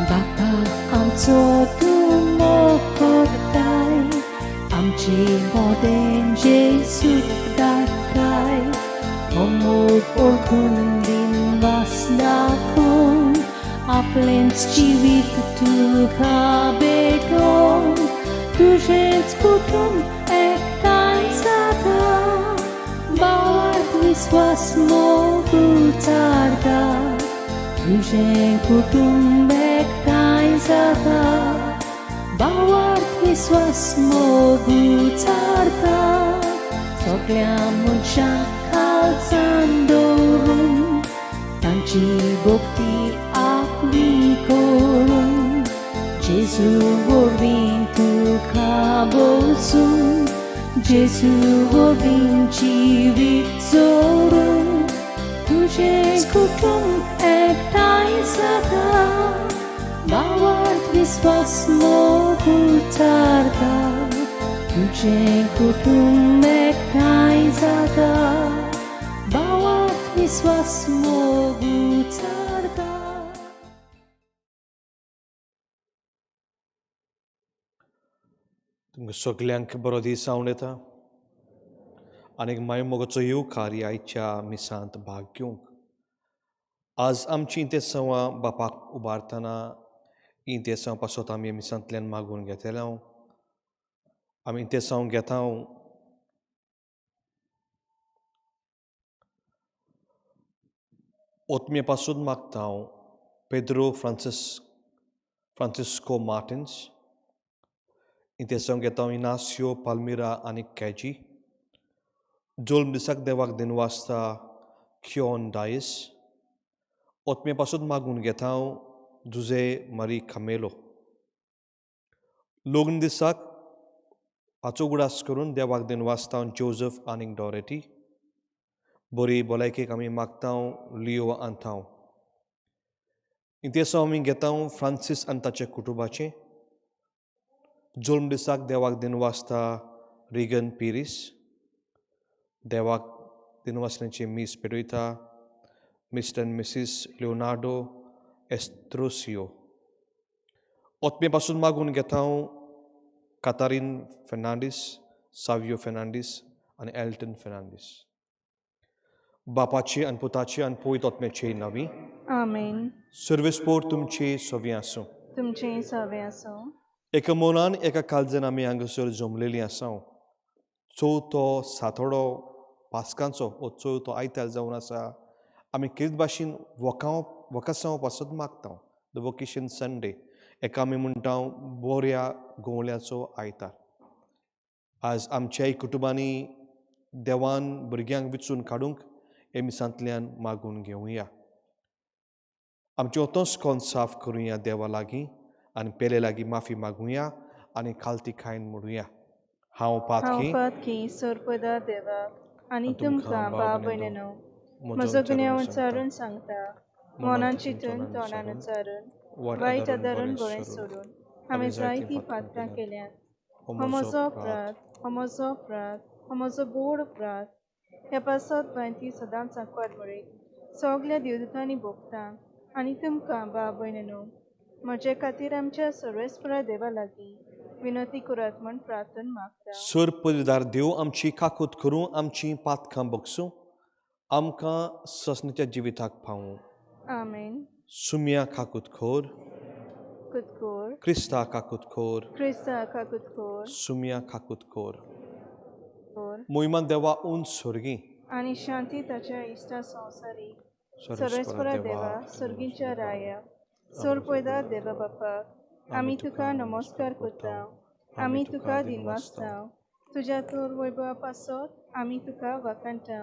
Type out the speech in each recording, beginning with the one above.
बापा आमचो तूं मोग करताय, आमचे मोदें जेजू दाखय, हो मोग ओळखून दिनवास दाखोवन आपलेंच जिवीत तुका भेटोवन तुजेंच कुटुंब एकठांय जाता, भावार्थ विस्वास मोग उचारता, तुजें कुटुंब एकठांय जाता, भावार्थ विस्वास मोग उचारता, सगळ्या मनशांक खालसान दवरून तांची भक्ती आपली करून जेजू वरवीं तुका बोसून जेजू वरवीं जिवीत जोडून तुजें कुटुंब एकठांय जाता, भावार्थ विस्वास मोग उचारता, तुजें कुटुंब एकठांय जाता, भावार्थ विस्वास मोग उचारता. तुमकां सगल्यांक बरो दीस जावन येता आनीक माय मोगाचो येवकार ह्या आयच्या मिसांत भाग घेवंक. आज आमची इंतेसांवां बापाक उबारतना इंतेसांव पासत आमी मिसांतल्यान मागून घेतले. आमी इंतेसांव घेता ओतमे पासून मागता हांव पेद्रो फ्रांसिस्को मार्टिन्स, इंतेसांव घेता इनासियो पाल्मिरा आनी कॅजी, जोल्म दिसाक देवाक दिनवासता क्योन डायस, ओतमे पासून मागून घेता हांव जुजे मारी खामेलो. लग्न दिसाक हाचो उगडास करून देवाक दिनवासता हांव जोजफ आनी डॉरेटी, बरी भलायकेक आमी मागता लियो आंतांव. इंतेसांव आमी घेता फ्रांसीस आनी ताच्या कुटुंबाचें. जोल्म दिसाक देवाक दिनवासता रिगन पिरीस, देवाक दिनवासण्याची मीस पेटयता मिस्टर आनी मिसीस लिओनार्डो एस्त्रोसियो. ओतमे पासून मागून घेता हांव कातारीन फेर्नांडीस, सावियो फेर्नांडीस आनी एल्टन फेर्नांडीस. बापाची आनी पुताची आनी पवित्र आत्म्याची नांवी. आमेन. सर्वेस्पोर तुमचे सवी आसूं. तुमचें सवें आसूं. एका मनान एका काळजान आमी हांगासर जमलेलीं आसा. चवथो सातोडो पास्कांचो हो चवथो आयतार जावन आसा. आमी कितें भाशेन वकासांव पासत मागता, the vocation Sunday, एका आमी म्हणटा बोऱ्या गोवल्याचो आयतार. आज आमच्याय कुटुंबांनी देवान भुरग्यांक विचून काडूंक हे मिसांतल्यान मागून घेवया. आमचें ओतोस कोन साफ करुया देवा लागीं आनी पेले लागीं माफी मागुया आनी खालती खायन म्हणुया. हांव हांव पातकी पातकी सोरपदा देवाक आनी आनी तुमकां तुमकां भाव भाव भयणीनो म्हजो म्हजो गुन्यांव उच्चारून सांगता, उच्चारून सांगता, मनान मनान चिंतून चिंतून तोंडान तोंडान उच्चारून उच्चारून वायट वायट आदारून आदारून बरें बरें सोडून सोडून हांवें हांवें जायतीं जायतीं पातकां पातकां केल्यांत. केल्यांत. हो हो म्हजो म्हजो अपराध, अपराध, हो म्हजो अपराध, हो म्हजो गोड अपराध. ह्या पासत बांयती सदांच आंकवार मरेक सगल्या देवदूतांनी भोगता आनी तुमकां भाव भयणीनो म्हजे खातीर आमच्या सर्वेस्परा देवा लागीं विनंती करात म्हूण प्रार्थना मागता. सर पदवीदार देव आमची काकूत करूं, आमची पातकां बगसूं, आमकां ससनाच्या जिविताक पावूं. आमेन. सुम्या काकूत खोर, कुतकोर, क्रिस्ता काकूत खोर, क्रिस्ता काकुतकोर, सुम्या काकूत खोर. कोर. मोहिमान देवा उंच स्वर्गी आनी शांती ताच्या इश्टा संवसारी. सर्वेस्परा देवा, सर्गीच्या राया, सोरपयदा देवा बापाक आमी तुका नमस्कार करता, आमी तुका दिनवासता. तुज्या तोर वैभवा पासत आमी तुका वाखाणटा.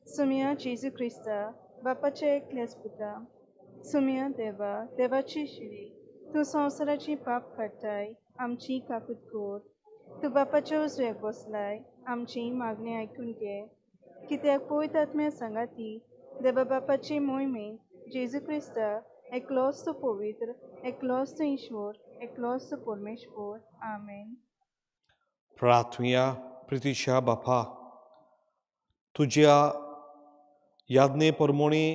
सुमया जेजू क्रिस्ता बापाच्या एकल्याच पुता, सुमया देवा, देवाची शिरी, तूं संवसाराची पाप काडटाय, आमची काकूत कर. तूं बापाच्या उजव्याक बसलाय, आमची मागणी आयकून घे. कित्याक पवित्र आत्म्या सांगाती देवा बापाची मोहिमेन जेजू क्रिस्ता एकलोच तूं पवित्र, एकलोच तूं ईश्वर, एकलोच तूं परमेश्वर. आमेन. प्रार्थुया. प्रितीच्या बापा, तुज्या यादने परमोणी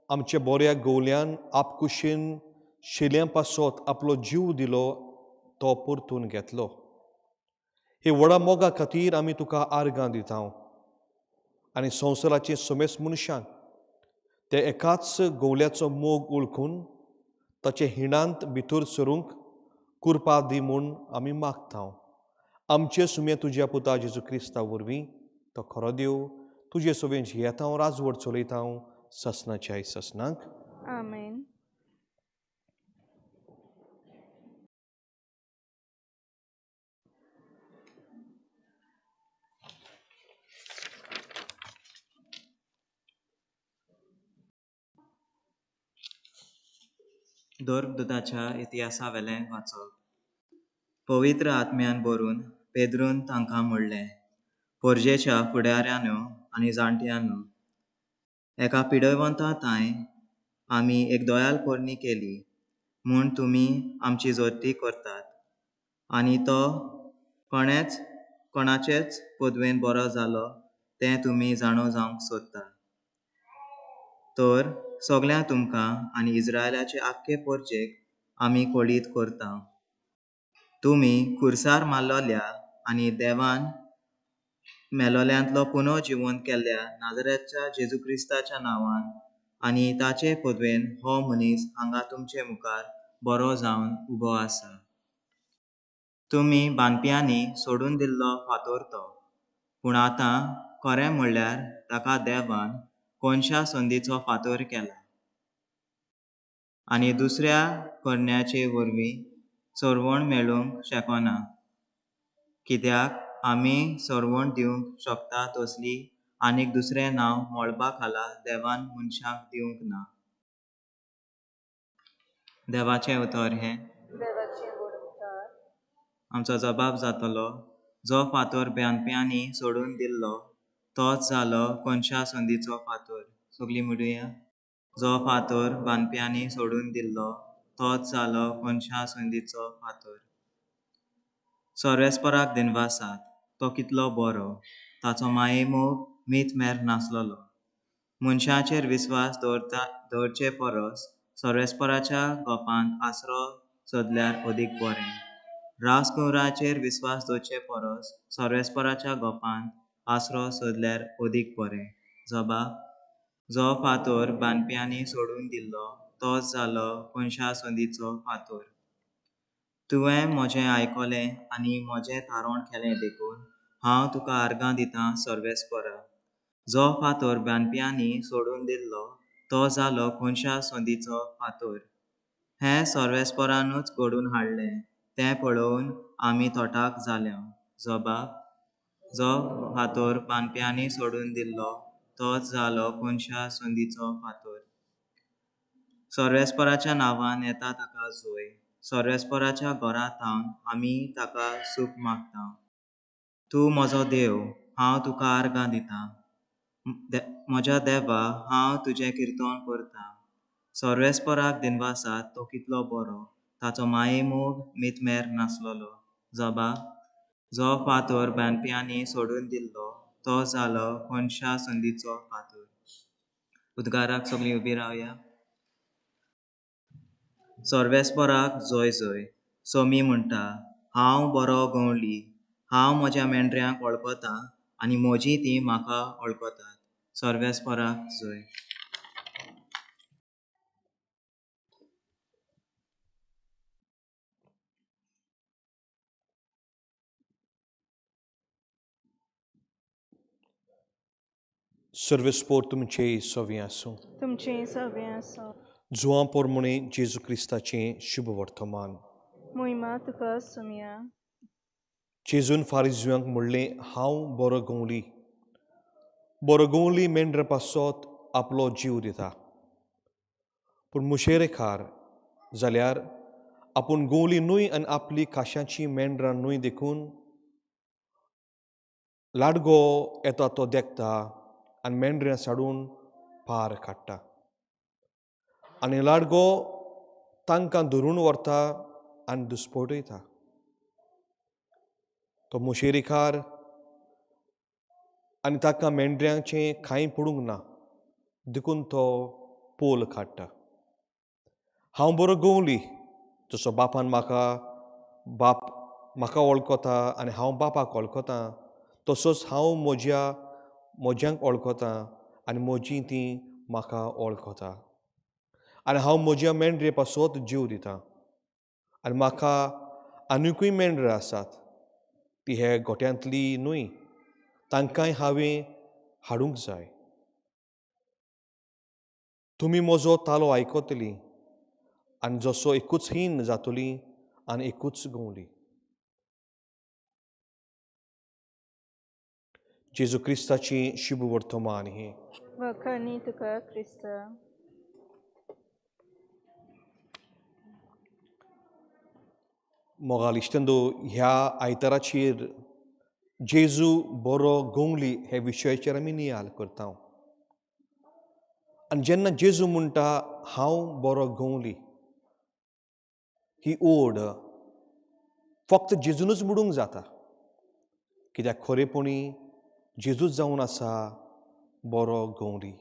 आमच्या बोऱ्या गोवल्यान आपकुशीन शिल्यां पासत आपलो जीव दिलो, तो परतून घेतलो. हे व्हडा मोगा खातीर आमी तुका आर्गां दिता आनी संवसाराचे समेस्त मनशांक ते एकाच गोवल्याचो मोग वळखून ताचे हिणांत भितर सरूंक कुरपा दी म्हूण आमी मागता. आमचे सुमे तुज्या पुता जेजू क्रिस्ता वरवीं, तो खरो देव, तुजे सवें जियेता, राजवट चलयता ससनाच्या ससनाक. आमेन. दोर्गदूताच्या इतिहासावेलें वाचप. पवित्र आत्म्यान भरून पेद्रून तांकां म्हणलें, पोरजेच्या फुडाऱ्यांनो आनी जाणट्यांनो, एका पिडयवंता तांय आमी एक दयाल करणी केली म्हूण तुमी आमची जोती करतात आनी तो कोणेच कोणाचेच पदवेन बरो जालो तें तुमी जाणो जावंक सोदता. तर सगळ्या तुमकां आनी इस्रायलाचे आख्खे पोरजेक आमी कळीत करता, तुमी खुर्सार मारलेल्या आनी देवान मेलोल्यांतलो पुनः जिवंत केल्ल्या नाजरेतच्या जेजू क्रिस्ताच्या नांवान आनी ताचे पदवेन हो मनीस हांगा तुमचे मुखार बरो जावन उबो आसा. तुमी बांदप्यांनी सोडून दिल्लो फातोर तो, पूण आतां खरें म्हणल्यार ताका देवान कोनशा संदीचो फातोर केला आनी दुसऱ्या करण्याचे वरवीं सरवण मेळूंक शकना, कित्याक आमी सरवण दिवंक शकता तसली आनीक दुसरें नांव मळबा खाला देवान मनशांक दिवंक ना. देवाचें उतर हें. देवाचें व्हड उपकार. आमचो जबाब जातलो, जो फातोर बांदप्यांनी सोडून दिल्लो तोच जालो कोनशा संदीचो फातोर. सगळीं म्हणुया, जो फातोर बांदप्यांनी सोडून दिल्लो तोच जालो कोनशा संदीचो फातोर. सर्वेस्पराक दिनवासात, तो कितलो बरो, ताचो मायेमोग मीत मेर नासलेलो. मनशाचेर विस्वास दवरचे परस सर्वेस्पराच्या गोपांत आसरो सोदल्यार अदीक बरें. राजकुंवराचेर विस्वास दवरचे परस सर्वेस्पराच्या गोपांत आसरो सोदल्यार अदीक बरें. जबाब, जो फातोर बांदप्यांनी सोडून दिल्लो तोच जालो कोनशा संदीचो फातोर. तुवें म्हजें आयकलें आनी म्हजें तारण केलें देखून हांव तुका आर्गां दितां सर्वेस्परा. जो फातोर बांदप्यांनी सोडून दिल्लो तो जालो कोनशा संदीचो फातोर. हें सर्वेस्परानूच घडून हाडलें तें पळोवन आमी तोटाक जाल्या. जबाब, जो फातोर बांदप्यांनी सोडून दिल्लो तोच जालो कोनशा संदीचो फातोर. सर्वेस्पराच्या नांवान येता ताका जोय. सर्वेस्पराच्या घरा थावन आमी ताका सूख मागता. तूं म्हजो देव, हांव तुका आर्गां दितां. म्हज्या देवा, हांव तुजें किर्तन करतां. सर्वेस्पराक दिनवासात, तो कितलो बरो, ताचो मायेमोग मीतमेर नासलेलो. जबाब, जो फातोर बांदप्यांनी सोडून दिल्लो तो जालो कोनशा संदीचो फातोर. उद्गाराक सगळीं उबी रावया. सर्वेस्पराक जोय जोय. सोमी म्हणटा, हांव बरो गवंडी, हांव म्हज्या मेंढऱ्यांक वळखतां आनी म्हजी तीं म्हाका वळखतात. सर्वेस्पराक जोय. सर्वेस्पोर तुमचे सवी आसूं. तुमचें सगळें आसूं. जुआं पोरमुणे जेजू क्रिस्ताचें शुभ वर्तमान. मोहिमा तुका सुमया. जेजून फारिजयांक म्हणलें, हांव बरो गवंडी. बरो गवंडी मेंढरा पासत आपलो जीव दिता, पूण मुशेरेखार जाल्यार आपूण गवंडी न्हय आनी आपली खाश्याची मेंढरां न्हय देखून लाडगो येता तो देखता आनी मेंढऱ्यां साडून पार काडटा आनी लाडगो तांकां धरून व्हरता आनी दुस्पटयता. तो मुशेरीकार आनी ताका मेंढऱ्यांचें कांय पडूंक ना देखून तो पोल काडटा. हांव बरो गवंडी, जसो बापान म्हाका बाप म्हाका वळखता आनी हांव बापाक वळखतां, तसोच हांव म्हज्यांक वळखतां आनी म्हजीं तीं म्हाका वळखता. आनी हांव म्हज्या मेंढरे पासत जीव दितां आनी म्हाका आनिकूय मेंढरां आसात, ती हे गोट्यांतली न्हय, तांकांय हांवें हाडूंक जाय. तुमी म्हजो तालो आयकतली आनी जसो एकूच हीन जातली आनी एकूच गवली. जेजू क्रिस्ताची शुभ वर्तमान हें. वखाणी तुका क्रिस्ता. मोगाल इश्टंदो, ह्या आयताराचेर जेजू बरो गवंडी हे विशयाचेर आमी नियाल करता. आनी जेन्ना जेजू म्हणटा हांव बरो गवंडी, ही ओड फक्त जेजूनच म्हणूंक जाता, कित्याक खरेपणी जेजूच जावन आसा बरो गवंडी.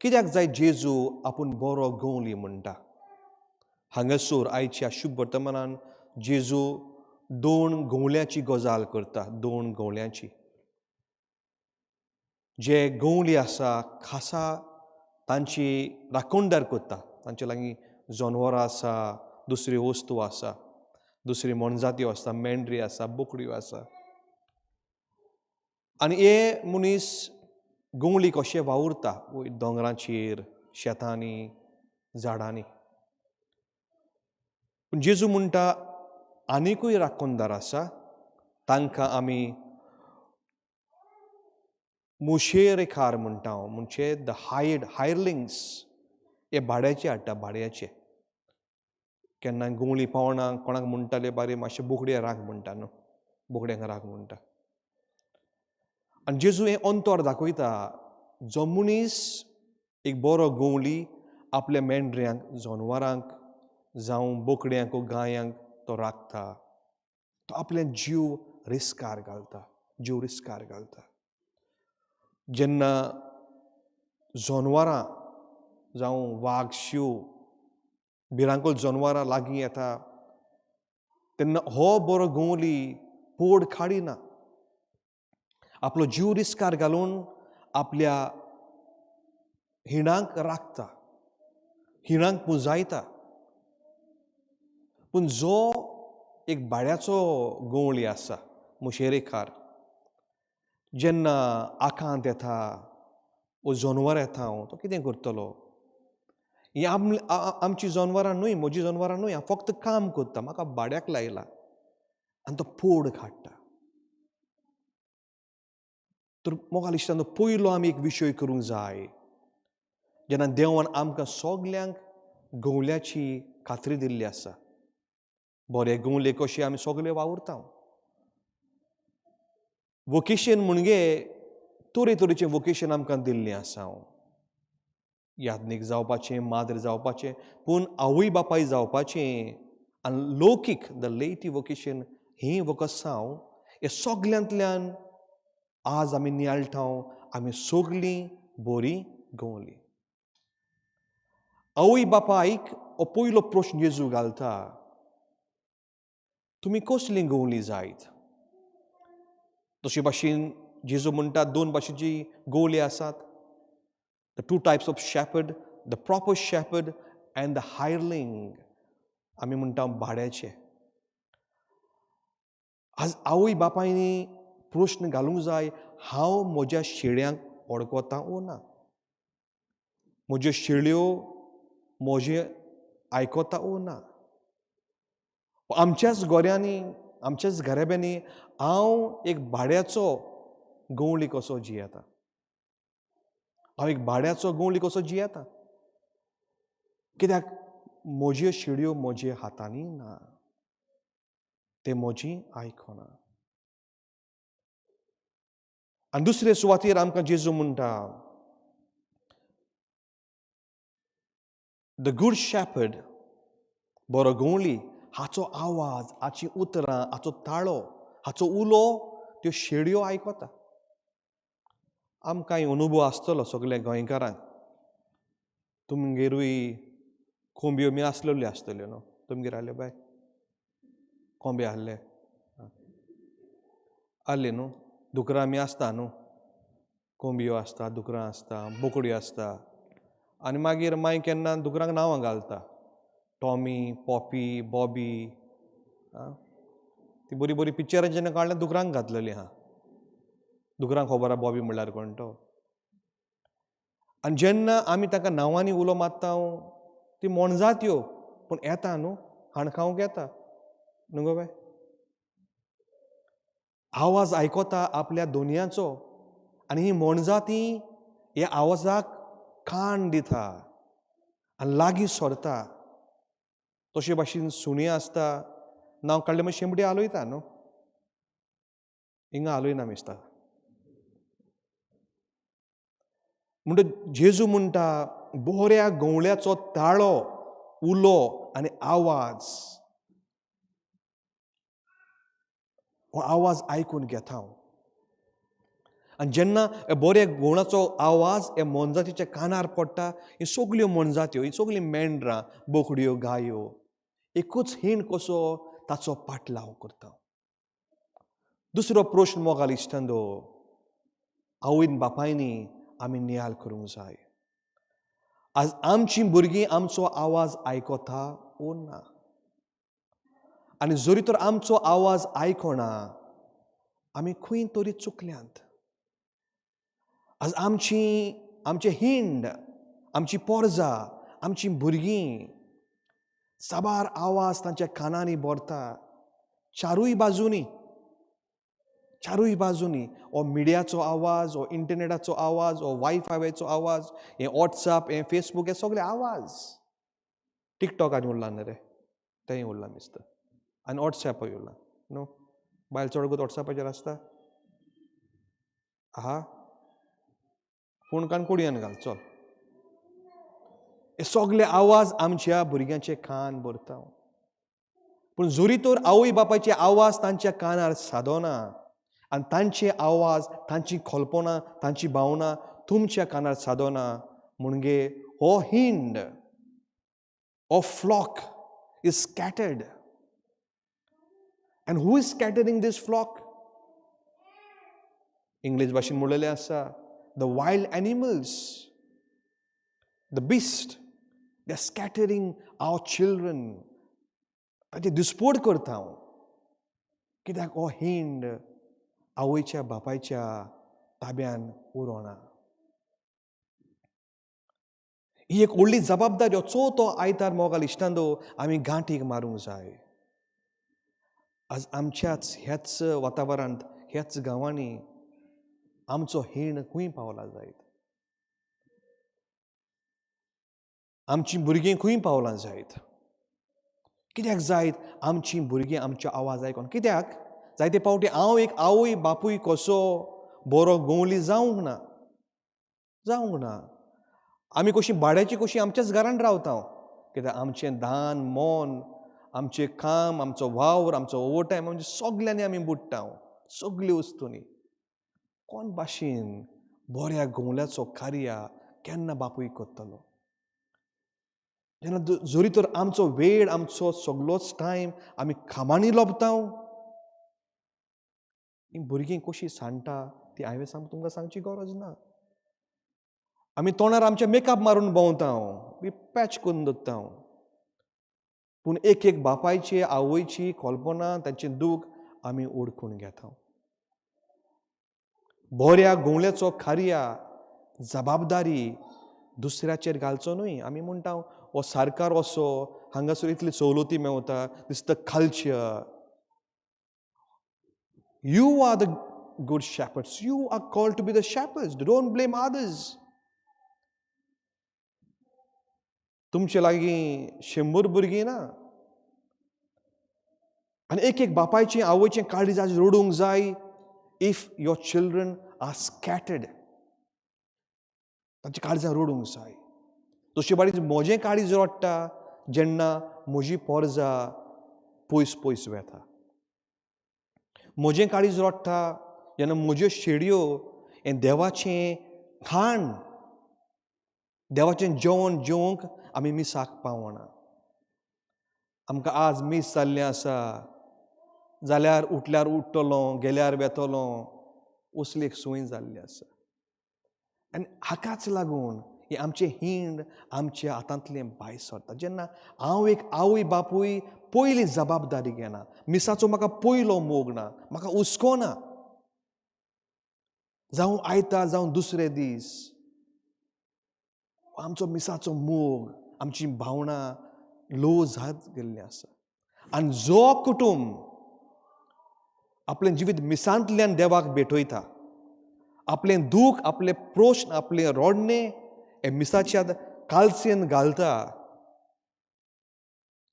कित्याक जाय जेजू आपूण बरो गवंडी म्हणटा? हांगासर आयच्या शुभ वर्तमानान जेजू दोन गवळ्यांची गजाल करता. दोन गवळ्यांची. जे गवळी आसा खासा तांची राखणदार करता, तांचे लागीं जनवरां आसा, दुसरी वस्तू आसा, दुसरी मोनजात्यो आसा, मेंढरी आसा, बोकड्यो आसा. आनी हे मनीस गवळी कशे वावुरता दोंगराचेर, शेतांनी, झाडांनी. पूण जेजू म्हणटा आनिकूय राखणदार आसा, तांकां आमी मुशेरेखार म्हणटा, म्हणजे the हायरलिंग्स. हे भाड्याचे हाडटा, भाड्याचे. केन्ना गवळी पावना कोणाक म्हणटाले बारे मातशे बोकड्या राख म्हणटा न्हू, बोकड्यांक राख म्हणटा. आनी जेजू हें अंतर दाखयता, जो मनीस एक बरो गवळी आपल्या मेंढऱ्यांक, जनवरांक जावं बोकड्यांक गायांक तो राखता, तो आपल्या जीव रिस्कार घालता, जीव रिस्कार घालता. जेन्ना जनवरां जावं वाग, शींव, भिरांकूळ जनवरां लागीं येता तेन्ना हो बरो गवळी पोड काडिना, आपलो जीव रिस्कार घालून आपल्या हिणांक राखता, हिणांक पुंजायता. पूण जो एक भाड्याचो गवळी आसा, मुशेरेखार, जेन्ना आकांत येता वो जनवरां येता तो कितें करतलो? ही आमची जनवरां न्हय, म्हजी जनवरां न्हय, हांव फक्त काम करता, म्हाका भाड्याक लायला. आनी तो पोड काडटा. तर मोगाल इश्टांनो, पयलो आमी एक विशय करूंक जाय, जेन्ना देवान आमकां सगल्यांक गवल्याची खात्री दिल्ली आसा, बरे गवले कशे आमी सगळे वावुरता. वोकेशन म्हणजे तरेतरेचें वोकेशन आमकां दिल्लें आसा, याज्ञीक जावपाचें, माद्र जावपाचें, पूण आवय बापाय जावपाचें आनी लौकीक the laity vocation ही वोकसांव हे सगल्यांतल्यान आज आमी नियाळटा. आमी सगळीं बरी गवली. आवय बापायक हो पयलो प्रश्न जेजू घालता, तुमी कसली गवली जायत? तशे भाशेन जेजू म्हणटा दोन भाशेची गवली आसात, the two types of shepherd, the proper shepherd and the hireling. आमी म्हणटा भाड्याचे. आज आवय बापायनी प्रश्न घालूंक जाय, हांव म्हज्या शेळ्यांक वळखता ओ ना? म्हज्यो शेळ्यो म्हजें आयकता ओ ना? आमच्याच गोऱ्यांनी, आमच्याच घराब्यांनी हांव एक भाड्याचो गवळी कसो जियेता, हांव एक भाड्याचो गवळी कसो जियेता. कित्याक म्हज्यो शेळयो म्हज्या हातांनी ना, ते म्हजी आयकना. आनी दुसरे सुवातेर आमकां जेजू म्हणटा, the good shepherd, बरो गवळी, हाचो आवाज, हाची उतरां, हाचो ताळो, हाचो उलो त्यो शेळयो आयकता. आमकां अनुभव आसतलो सगल्या गोंयकारांक, तुमगेरूय कोंबयो बी आसलेल्यो आसतल्यो न्हू? तुमगेर आहल्यो बाय कोंबे आहले? आहले न्हू? दुकरां बी आसता न्हू? कोंबयो आसता, दुकरां आसता, बोकड्यो आसता. आनी मागीर मागीर केन्ना दुकरांक नांवां घालता, टॉमी, पॉपी, बॉबी. ती बरी बरी पिक्चरां जेन्ना काडल्या दुकरांक घातलेलीं आहा. दुकरांक खबर आहा बॉबी म्हणल्यार कोण तो. आनी जेन्ना आमी तांकां नांवांनी उलो मारता ती मोणजात्यो पूण येता न्हू, हाण खावंक येता न्हू गो बाय. आवाज आयकता आपल्या दोनयांचो आनी ही मोणजाती ह्या आवाजाक कान दिता आनी लागीं सरता. तशे भाशेन सुणी आसता, नांव काडलें मागीर शेंबडी हालयता न्हू, हिंगा हालयना दिसता. म्हणटा जेजू म्हणटा बऱ्या गवळ्याचो ताळो, उलो आनी आवाज, हो आवाज आयकून घेता हांव. आनी जेन्ना बऱ्या गवळाचो आवाज ह्या मोनजातीच्या कानार पडटा, ह्यो सगल्यो मोनजात्यो, ह्यो सगल्यो मेंढरां, बोकड्यो, गायो एकूच हीण कसो ताचो पाटलाव करता. दुसरो प्रश्न मोगाल इश्टांनो, आवयन बापायनी आमी नियाळ करूंक जाय, आज आमची भुरगीं आमचो आवाज आयकता ओ ना? आनी जरी तर आमचो आवाज आयकना, आमी खंय तरी चुकल्यांत. आज आमची, आमचे हिंड, आमची पोरजा, आमची भुरगीं साबार आवाज तांच्या कानांनी भरता, चारूय बाजूनी, चारूय बाजूनी. हो मिडियाचो आवाज, हो इंटरनेटाचो आवाज, हो वायफायचो आवाज, हे वॉट्सएप, हे फेसबूक, हे सगळे आवाज. टिकटॉक आनी उरला न्ही रे, तेंय उरलां दिसता, आनी वॉट्सएपूय उरला न्हू. बायल चडगूत वॉट्सएपाचेर आसता. आहा, फोन कान कुडयान घाल, चल. हे सगळे आवाज आमच्या भुरग्यांचे कान भरता. पूण जरी तर आवय बापायचे आवाज तांच्या कानार सादोना आनी तांचे आवाज, तांची कल्पना, तांची भावना तुमच्या कानार सादोना, म्हणजे हो हिंड, हो flock is scattered. And who is scattering this flock? English भाशेन म्हणलेलें आसा, the wild animals, the beast, they are scattering our children. ताचे दिसपोट करता हांव, कित्याक हो हिंड आवयच्या बापायच्या ताब्यान उरोना. ही एक व्हडली जबाबदारी. हो चवथो आयतार मोगाल इश्टांनो आमी गांठीक मारूंक जाय. आज आमच्याच ह्याच वातावरणांत, ह्याच गांवांनी आमचो हीण खंय पावला जायत? आमची भुरगीं खंय पावलां जायत? कित्याक जायत आमची भुरगीं आमचो आवाज आयकोन? कित्याक जायते फावटी हांव एक आवय बापूय कसो बरो गवली जावंक ना, जावंक ना. आमी कशी भाड्याची कशी आमच्याच घरान रावता, कित्याक आमचें दान मन, आमचें काम, आमचो वावर, आमचो ओवर टायम, आमचे सगल्यांनी आमी बुडटा, सगल्यो वस्तूंनी. कोण भाशेन बऱ्या गवल्याचो कार्य केन्ना बापूय करतलो? जेन्ना जरी तर आमचो वेळ, आमचो सगलोच टायम आमी कामांनी लोबता, हीं भुरगीं कशीं सांडटा ती हांवें तुमकां सांगची गरज ना. आमी तोंडार आमचे मेकअप मारून भोंवता, बी पॅच करून दवरता, पूण एक एक बापायची आवयची कल्पना, तांचें दूख आमी ओळखून घेता. बऱ्या गवल्याचो कार्य जबाबदारी दुसऱ्याचेर घालचो न्हय. आमी म्हणटा हो सरकार असो, हांगासर इतली सवलती मेवता, this the culture. You are the good shepherds, you are called to be the shepherds, don't blame others. तुमचे लागीं 100 भुरगीं ना, आनी एक एक बापायचें आवयचें काळीज आज रडूंक जाय if your children are scattered. तांची काळजां रडूंक जाय. जशें बारीक म्हजें काळीज रडटा जेन्ना म्हजी पोरजा पयस पयस वेता, म्हजें काळीज रडटा जेन्ना म्हज्यो शेडयो हें देवाचें खाण, देवाचें जेवण जेवंक आमी मिसाक पावना. आमकां आज मीस जाल्लें आसा जाल्यार उठल्यार उठ्ठलो, गेल्यार वेतलो, असली एक संवय जाल्ली आसा. आनी हाकाच लागून हें आमचें हिंड आमच्या हातांतलें भायर सरता. जेन्ना हांव एक आवय बापूय पयली जबाबदारी घेना, मिसाचो म्हाका पयलो मोग ना, म्हाका हुस्को ना, जावं आयतार जावं दुसरे दीस, आमचो मिसाचो मोग, आमची भावनां लो जात गेल्ली आसा. आनी जो कुटुंब आपलें जिवीत मिसांतल्यान देवाक भेटयता, आपलें दूख, आपलें प्रश्न, आपलें रडणें हें मिसाच्या कालसेन घालता,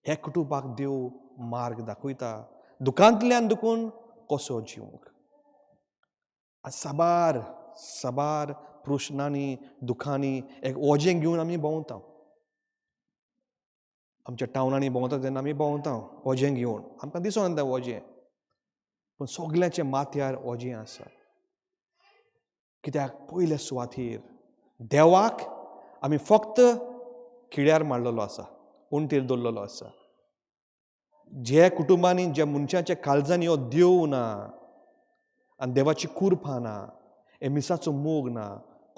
हे कुटुंबाक देव मार्ग दाखयता दुकांतल्यान दुखून कसो जिवंक. साबार साबार प्रश्नांनी दुखांनी एक ओजें घेवन आमी भोंवता. आमच्या टावनांनी भोंवता तेन्ना आमी भोंवता ओजें घेवन, आमकां दिसोन तें ओजें, पूण सगल्यांच्या माथ्यार ओजें आसा. कित्याक पयले सुवातेर देवाक आमी फक्त खिळ्यार मारलेलो आसा, उंटीर दवरलेलो आसा. जे कुटुंबांनी, ज्या मनशाच्या काळजांनी हो देव ना आनी देवाची कुरपा ना, हे मिसाचो मोग ना,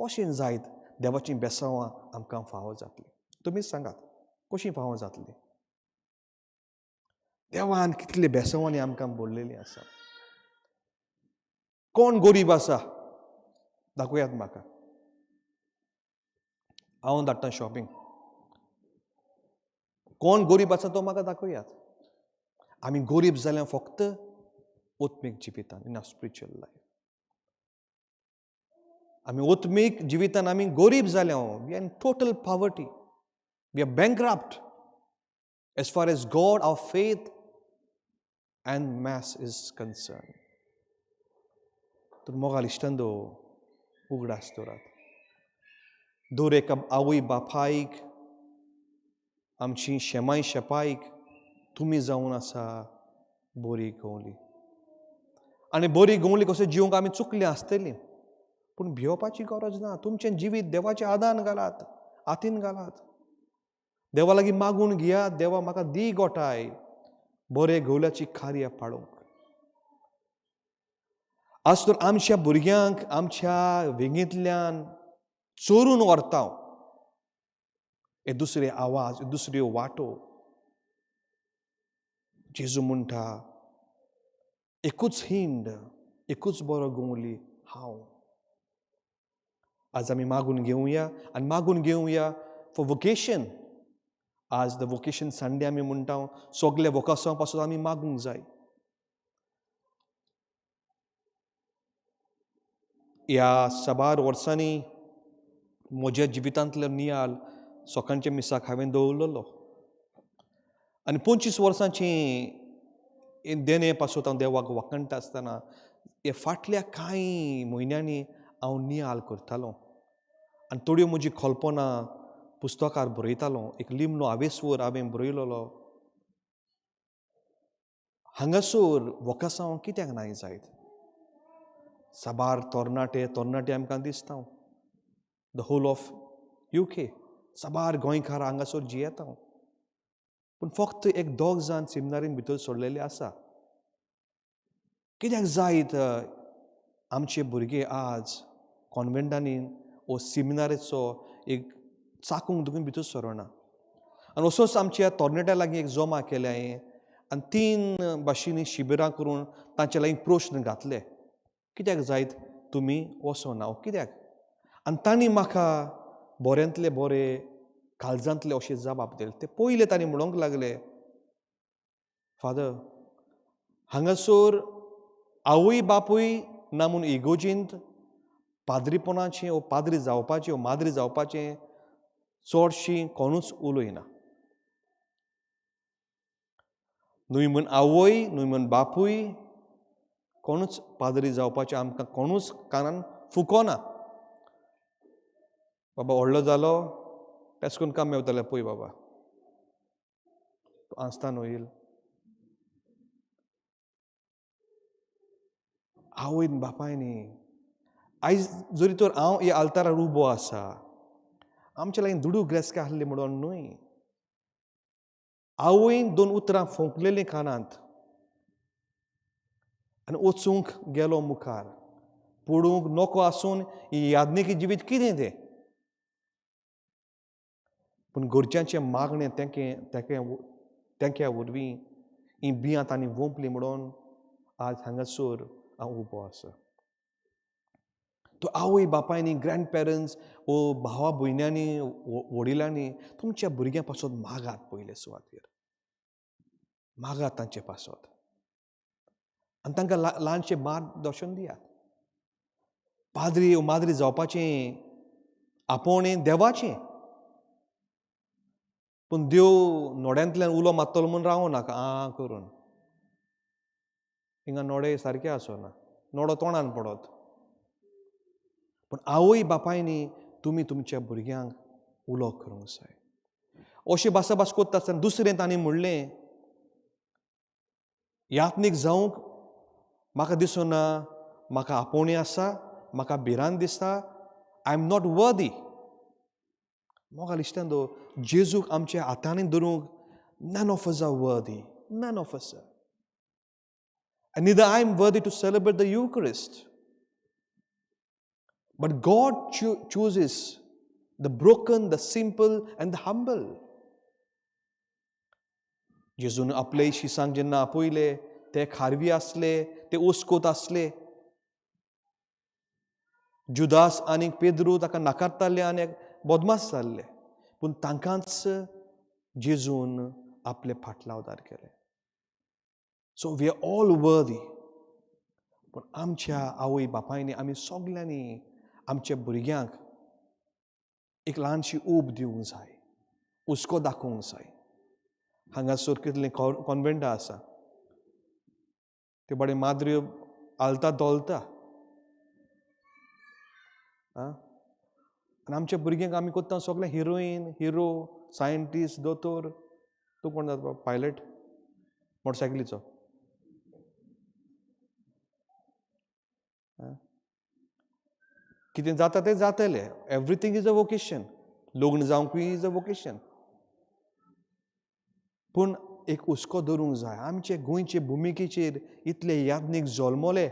कशें जायत देवाचीं बेसांवां आमकां फावो जातली? तुमीच सांगात कशीं फावो जातली? देवान कितले बेसांवांनी आमकां बोल्लेलीं आसा. कोण गरीब आसा दाखोवयात म्हाका, हांव धाडटा शॉपिंग. कोण गरीब आसा तो म्हाका दाखोवयात. आमी गरीब जाल्यार फक्त आत्मीक जिवितान, इन स्पिरिच्युअल लायफ आमी आत्मीक जिवितान आमी गरीब जाल्या. We are in total poverty, we are bankrupt as far as God, our faith and mass is concern. तर मोगाल इश्टांनो, उगडास दवरात, दर एका आवय बापायक, आमची शेमाय शेपायक तुमी जावन आसा बरी गवली. आनी बरी गवली कशें जिवंक आमी चुकली आसतली, पूण भियोवपाची गरज ना. तुमचें जिवीत देवाच्या आदान घालात, हातीन घालात, देवा लागीं मागून घेयात, देवा म्हाका दी गोठाय बरे गवल्याची कार्य पाळोवंक. आज तर आमच्या भुरग्यांक आमच्या वेंगेंतल्यान चोरून व्हरता हे दुसरे आवाज, दुसऱ्यो वाटो. जेजू म्हणटा एकूच हिंड, एकूच बरो गवली हांव. आज आमी मागून घेवया आनी मागून घेवया फॉर वोकेशन. आज the vocation Sunday आमी म्हणटा, सगल्या वोकासां पासून आमी मागूंक जाय. ह्या साबार वर्सांनी म्हज्या जिवितांतलो नियाल सकाळच्या मिसाक हांवें दवरलेलो आनी 25 वर्सांची देणे पासून हांव देवाक वाखणटा आसतना हे फाटल्या कांय म्हयन्यांनी हांव नियाल करतालो आनी थोड्यो म्हजी कल्पना पुस्तकार बरयतालो. एक लिमनो आवेस्वर हांवें बरयलेलो. हांगासर वकासांव कित्याक नाय जायत? साबार तरणाटे तरणाटे आमकां दिसता, the whole of UK साबार गोंयकार हांगासर जियेता, पूण फक्त एक दोग जाण सिमनारीन भितर सोडलेले आसा. कित्याक जायत आमचे भुरगे आज कॉन्वेंटांनी वो सिमिनारीचो एक चाकूंक दुखून भितर सरना? आनी असोच आमच्या तरणाट्या लागीं एक जमा केले हांवें आनी 3 भाशेंनी शिबिरां करून तांचे लागीं प्रश्न घातले, कित्याक जायत तुमी वचना, कित्याक? आनी तांणी म्हाका बऱ्यांतले बरे काळजांतले अशें जबाब दिले. ते पयले तांणी म्हणूंक लागले, फादर हांगासर आवय बापूय ना म्हूण इगोजींत पाद्रीपणाचें वो पाद्री जावपाचें वो माद्री जावपाचें चडशीं कोणूच उलयना. न्हय म्हूण आवय न्हय म्हूण बापूय कोणूच पाद्री जावपाचें आमकां कोणूच कानान फुकोना. बाबा व्हडलो जालो तेश करून काम मेवतालें पळय बाबा, तूं आसता न्हय. आवयन बापायनी आयज जरी तर हांव ह्या आल्तारार उबो आसा, आमच्या लागीं दुडू ग्रेस्का आहली म्हणून न्हय, आवयन 2 उतरां फोंकलेलीं कानांत आनी वचूंक गेलो मुखार, पडूंक नको आसून ही यादनिकी जिवीत कितें तें. पूण घरच्यांचें मागणें तेंक्या वरवीं ही बियां तांणी वोंपली म्हणून आज हांगासर हांव उबो आसा. तो आवय बापायनी, ग्रँड पेरंट्स वो भावा भयण्यांनी वडिलांनी तुमच्या भुरग्यां पासत मागात, पयले सुवातेर मागात तांचे पासत आनी तांकां ल्हानशें मार्गदर्शन दियात. पाद्री वो माद्री जावपाचें आपोवणें देवाचें, पूण देव नोड्यांतल्यान उलो मारतलो म्हूण रावो नाका आं करून. हिंगा नोडे सारके आसना, नोडो तोंडान पडत. पूण आवय बापायनी तुमी तुमच्या भुरग्यांक उलो करूंक जाय. अशें भासाभास करता आसतना दुसरें तांणी म्हणलें, यात्नीक जावंक म्हाका दिसना, म्हाका आपोवणें आसा, म्हाका भिरांत दिसता, I am not worthy. मोगाल इश्टांनो, जेजूक आमच्या हातांनी धरूंक none of us are worthy, none of us. And neither I am worthy to celebrate the Eucharist. But God chooses the broken, the simple and the humble. जेजून आपले शिसांक जेन्ना आपयले ते खारवी आसले, ते ओस्कोत आसले. जुदास आनी पेद्रू ताका नाकारताले आनी बदमास जाल्ले, पूण तांकांच जेजून आपले फाटलावदार केले. So we are all worthy. पूण आमच्या आवय बापायनी आमी सगल्यांनी आमच्या भुरग्यांक एक ल्हानशी ऊब दिवंक जाय, हुस्को दाखोवंक जाय. हांगासर कितलीं कॉन्वेंटां आसा, त्यो बरे माद्र्यो आलता धोलता. आनी आमच्या भुरग्यांक आमी करता सगळें हिरोईन, हिरो, सायंटिस्ट, दोतोर. तूं कोण जाता? पायलट मोटरसायकलीचो. कितें जाता तें जातलें. Everything is a vocation. लग्न जावंकूय is a vocation. पूण एक हुस्को धरूंक जाय. आमचे गोंयचे भुमिकेचेर इतले याज्ञीक जल्मले,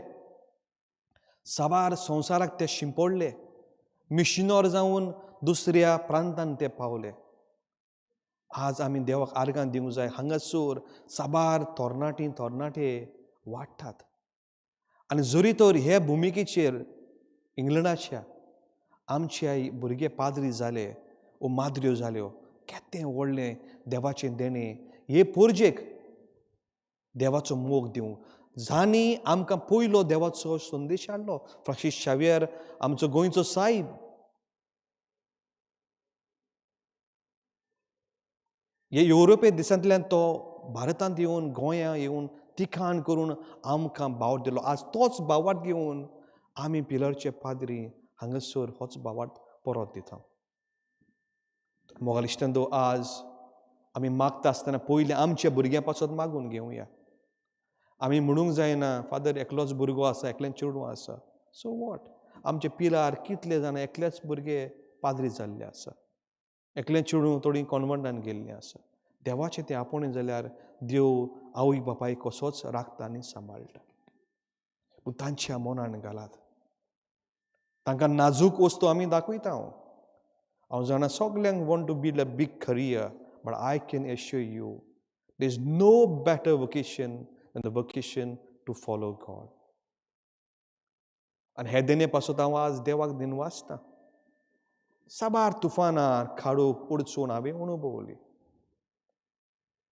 साबार संवसाराक ते शिंपडले, मिशनर जावन दुसऱ्या प्रांतान ते पावले. आज आमी देवाक आर्गां दिवंक जाय. हांगासर साबार तरणाटी तरणाटे वाडटात आनी जरी तर हे भुमिकेचेर इंग्लंडाच्या आमचे भुरगे पाद्री जाले वो माद्र्यो जाल्यो, केतें व्हडलें देवाचें देणें हे पोरजेक देवाचो मोग दिवंक. जांणी आमकां पयलो देवाचो संदेश हाडलो, फ्रांसीस शावियर आमचो गोंयचो सायब, हे युरोपे देशांतल्यान तो भारतांत येवन गोंया येवन तिखाण करून आमकां बावट दिलो. आज तोच बावट घेवन आमी पिलरचे पाद्री हांगासर होच बावट परत दिता. मोगाल इश्टांनो, आज आमी मागता आसतना पयलीं आमच्या भुरग्यां पासत मागून घेवया. आमी म्हणूंक जायना फादर एकलोच भुरगो आसा, एकलें चेडूं आसा. So what? आमचे पिलार कितले जाणां एकलेच भुरगे पाद्री जाल्ले आसा, एकलें चेडूं थोडीं कॉन्वंटान गेल्लीं आसा. देवाचें तें आपोवणें जाल्यार देव आवय बापायक कसोच राखता आनी सांबाळटा. पूण तांच्या मनान घालात, तांकां नाजूक वस्तू आमी दाखयता. हांव हांव जाणा सगल्यांक want to build a big career, but I can assure you there is no better vocation than the vocation to follow God. आनी हे देणे पासत हांव आज देवाक दिनवासता. साबार तुफानार खाडूक अडचण हांवें अणभवली.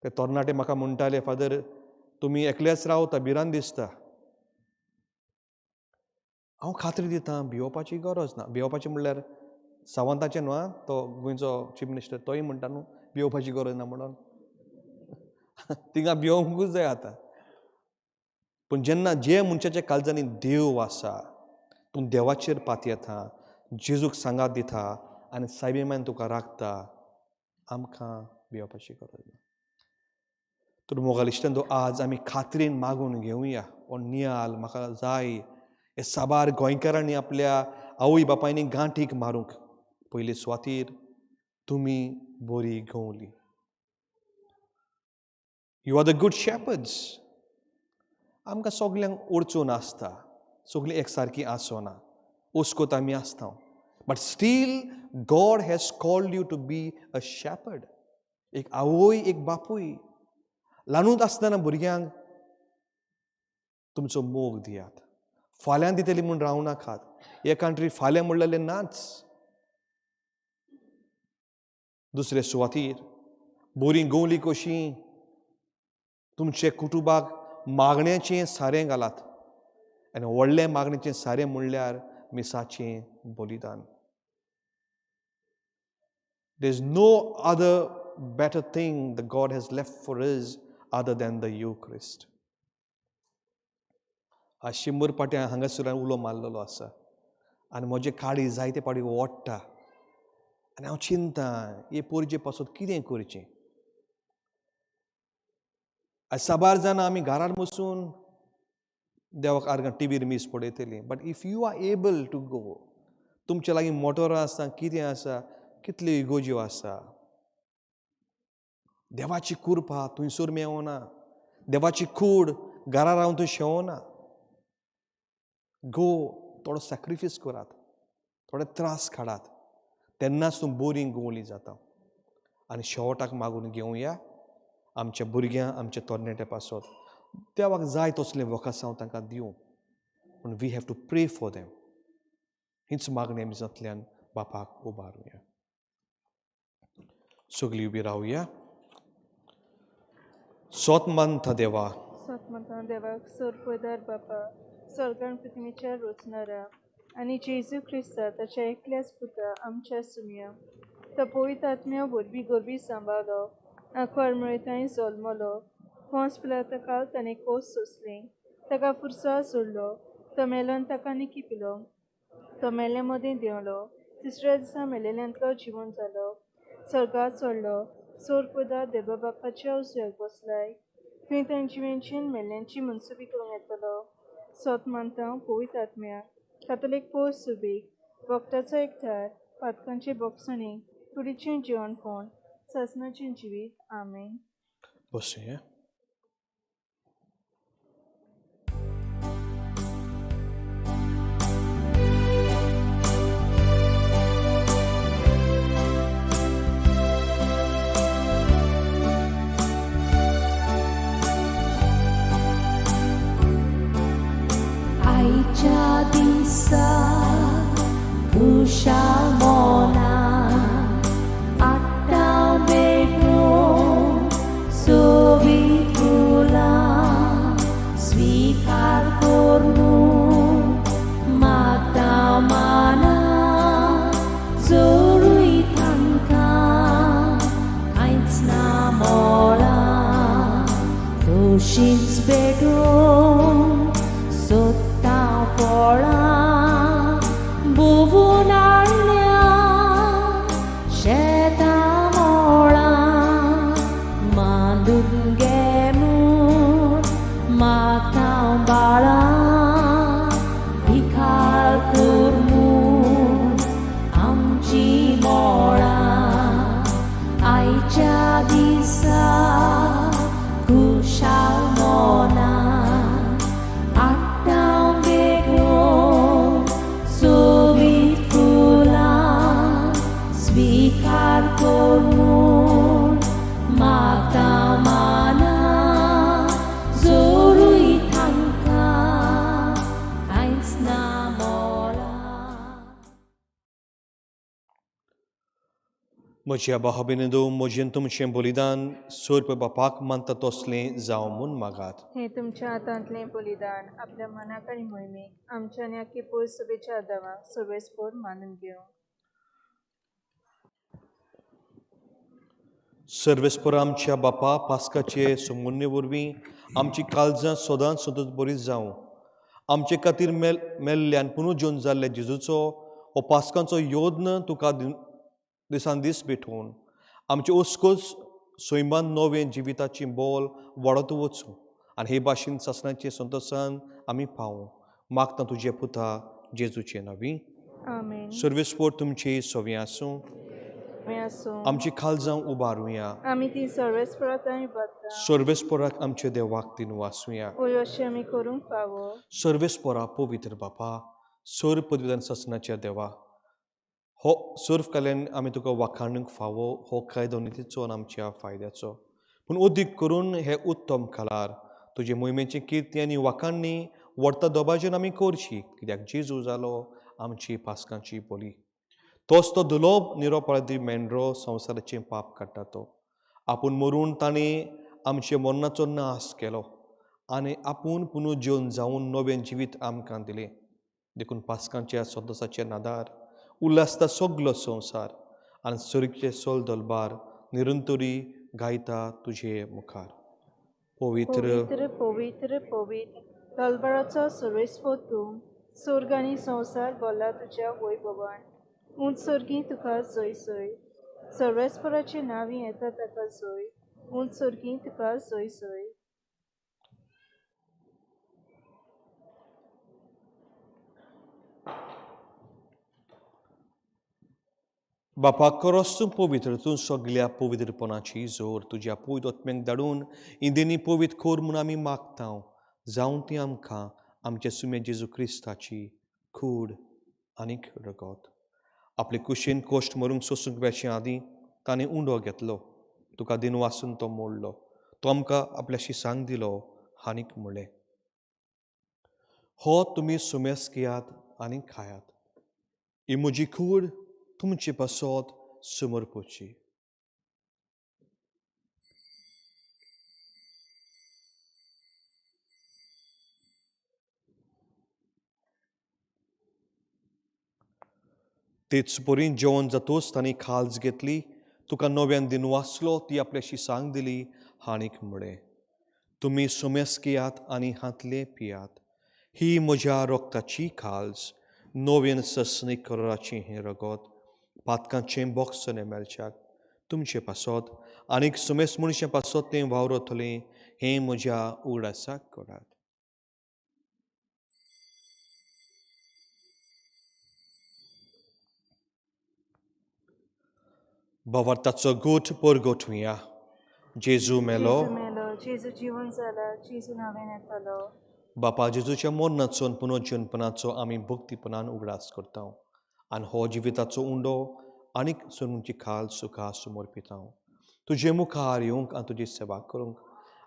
ते तरणाटे म्हाका म्हणटाले, फादर तुमी एकलेच रावता, भिरांत दिसता. हांव खात्री दिता, भियोवपाची गरज ना. भियोवपाची म्हणल्यार सावंताचें न्हू, तो गोंयचो चीफ मिनिस्टर तोय म्हणटा न्हू भियोवपाची गरज ना म्हणून. तिंगा भियोवंकूच जाय आतां. पूण जेन्ना जे मनशाच्या काळजांनी देव आसा, तूं देवाचेर पातयेता, जेजूक सांगात दिता आनी सायबीमायन तुका राखता, आमकां भियोवपाची गरज ना. तर मोगाल इश्टांनो, आज आमी खात्रीन मागून घेवया हो नियाल म्हाका जाय. हे साबार गोंयकारांनी आपल्या आवय बापायनी गांठीक मारूंक पयले सुवातीर तुमी बरी Gawli. You are the good shepherds. आमकां सगल्यांक अडचण आसता, सगळीं एकसारकी आसना, ओस्कोत आमी आसता. But still God has called you to be a shepherd. एक आवय एक बापूय ल्हानूच आसतना भुरग्यांक तुमचो मोग दियात. फाल्यां दितली म्हूण रावं नाकात. हे कंट्री फाल्यां म्हणलेलें नाच. दुसरे सुवातीर बोरी गवली कशी तुमचे कुटुंबाक मागण्याचें सारें घालात. आनी व्हडलें मागण्याचें सारें म्हणल्यार मिसाचें बलिदान. There is no other better thing that God has left for us other than the Eucharist. आज 100 पाट्यां हांगासर उलो मारलेलो आसा आनी म्हजे काळी जायते पाटी ओडटा आनी हांव चिंता हे पोरजे पासत कितें करचें. आज साबार जाणां आमी घरार बसून देवाक आर्गां टिवीर मीस पळयतलीं. But if you are able to go, तुमचे लागीं मोटोरां आसा, कितें आसा, कितल्यो इगोज्यो आसा. देवाची कृपा थंयसर मेवना, देवाची कूड घरा रावन थंय शेवना. गो, थोडो सॅक्रिफायस करात, थोडे त्रास काडात, तेन्नाच तूं बोरी गवली जाता. आनी शेवटाक मागून घेवया आमच्या भुरग्यां आमच्या तरणाट्या पासत. देवाक जाय तसलें वकासांव तांकां दिवं, पूण we have to pray for them. हीच मागणी आमी जातल्यान बापाक उबारुया. सगळीं उबी रावया. सोत मानता देवा, सोत मानता देवाक, सोरपदार बापा, स्वर्गान पृथ्वीच्या रोचणारा आनी जेजू क्रिस्ता ताच्या एकल्याच पुता आमच्या सुमया, तो पवित्र आत्म्या वरवीं गोरवी सांबाळलो, आंकवार मळतांय जल्मलो, पोंस पिलाता काल ताणें कोस सोंसली, ताका फुरसा सोडलो, तो मेलोन ताका निकिपिलो, तो मेल्ल्या मदीं देंवलो, तिसऱ्या दिसा मेलेल्यांतलो जिवन जालो, स्वर्गात चडलो, सोरपदार देवा बापाच्या उजव्याक बसलाय, थंय तांची वेंचीन मेल्ल्यांची मनसुबी करूंक येतलो. सोत मानता पवित्र आत्म्या, कातोलीक पोस सुबीक, वखदाचो एकठार, पातकांची बोगसणी, कुडीचें जिवनपण, सासणाचें जिवीत. आमेन. बसुया. आयच्या दिसा खुशाल मनान आतां बेगोन सोबीत फुलां स्विकार करून मागता माना जोरूय तांकां कांयच ना मोळां तशींच पेटोवन सोदता फळां भोंवून हाडल्या शेतां मोळां मांडून घे म्हूण मागता बाळां भिकारी. दवर म्हूण मागता माना जोरूय तांकां कांयच ना मोला. म्हज्या भाव-भयणींनो, म्हजें तुमचें बलिदान सोर्प बापाक मानता तसलें जावं म्हूण मागात. हें तुमच्या हातांतलें बलिदान आपल्या मनाक आनी मोहिमेक आमच्या आनी आख्खी पयस सभेच्या आदावाक सर्वेस्पोर मानून घेवं. सर्वेस्पर आमच्या बापा, पास्काचे सुमुन्ने वरवीं आमची काळजां सदांच सदांच बरी जावं. आमचे खातीर मेल्ल्यान पुनर्जीवन जाल्ल्या जेजूचो हो पास्कांचो योद्न तुका दिसान दीस भेटोवन आमचे ओसकोस सैमान नवें जिविताची बोल वाडत वचूं आनी हे भाशेन सासणाचे संतोशान आमी पावूं. मागता तुजे पुता जेजूचे नांवी. आमेन. सर्वेस्पोर तुमचे सवी आसूं. आमी आसूं. आमची काळजां उबारुया. आमी ती सर्वेस्पराक आनी बदला. सर्वेस्पोराक आमच्या देवाक दिनू आसुया. वय अशें आमी करूंक फावो. सर्वेस्पोरा पवित्र बापा, सर पदविधान सासणाच्या देवा, हो सर्व कल्याण आमी तुका वाखाणूंक फावो हो कायदो नितीचो आनी आमच्या फायद्याचो, पूण अदीक करून हे उत्तम काळार तुजे मोहिमेची किर्ती आनी वाखाणणी व्हडता दबाज्यान आमी करची, कित्याक जेजू जालो आमची पास्कांची बोली. तोच तो दुलोब निरोपाळी मेंढरो संवसाराचें पाप काडटा तो आपूण मरून ताणें आमच्या मरणाचो नाश केलो आनी आपूण पुनर्जीवन जावन नवें जिवीत आमकां दिलें. देखून पास्कांच्या संतोसाच्या नादार उल्हासता सगलो संवसार आनी सर्गचे सोल दलबार निरंतरी गायता तुजे मुखार. पवित्र पवित्र पवित्र पवित्र दलबाराचो सर्वेस्पोर तूं, स्वर्ग आनी संवसार भरला तुज्या वैभवान. उंच सर्गी तुका जय जय. सर्वेस्पराचे नांवी येता ताका जय. उंच सर्गी तुका जय जय. बापा, खरोच तूं पवित्र, तूं सगल्या पवित्रपणाची जोर. तुज्या पवित्र आत्म्याक धाडून इंदेनी पवित्र कर म्हूण आमी मागता. जावं ती आमकां आमच्या सुम्या जेजू क्रिस्ताची कूड आनीक रगत. आपले कुशीन कश्ट मरूंक सोसूंक वेचे आदीं ताणें उंडो घेतलो, तुका दिन वासून तो मोडलो, तो आमकां आपल्याशी सांग दिलो आनीक म्हणलें, हो तुमी सुमेस घेयात आनी खायात, ही म्हजी कूड तुमचे पासत समर्पची. तेच परीन जेवण जातूच तांणी खाल्ज घेतली, तुका नव्यान दिन वाचलो, ती आपल्याशी सांग दिली आनीक म्हळें, तुमी सुमेस घेयात आनी हांतले पियात, ही म्हज्या रक्ताची खाल्ज, नवीन ससनी कराराचें हें रगत, पातकांचें बोगसणें मेळच्याक तुमचे पासत आनीक सुमेस मनशां पासत तें वावरतलें, हें म्हज्या उगडासाक करात. भावार्थाचो गोठ परगोठुया. जेजू मेलो, जेजू मेलो, जेजू जिवन जाला, जेजू नव्यान येतलो. बापा, जेजूच्या मरणाचो आनी पुनर्जीवनपणाचो आमी भक्तीपणान उगडास करता आनी हो जिविताचो उंडो आनीक सोडूंची खाल सुखा समर्पिता. तुजे मुखार येवंक आनी तुजी सेवा करूंक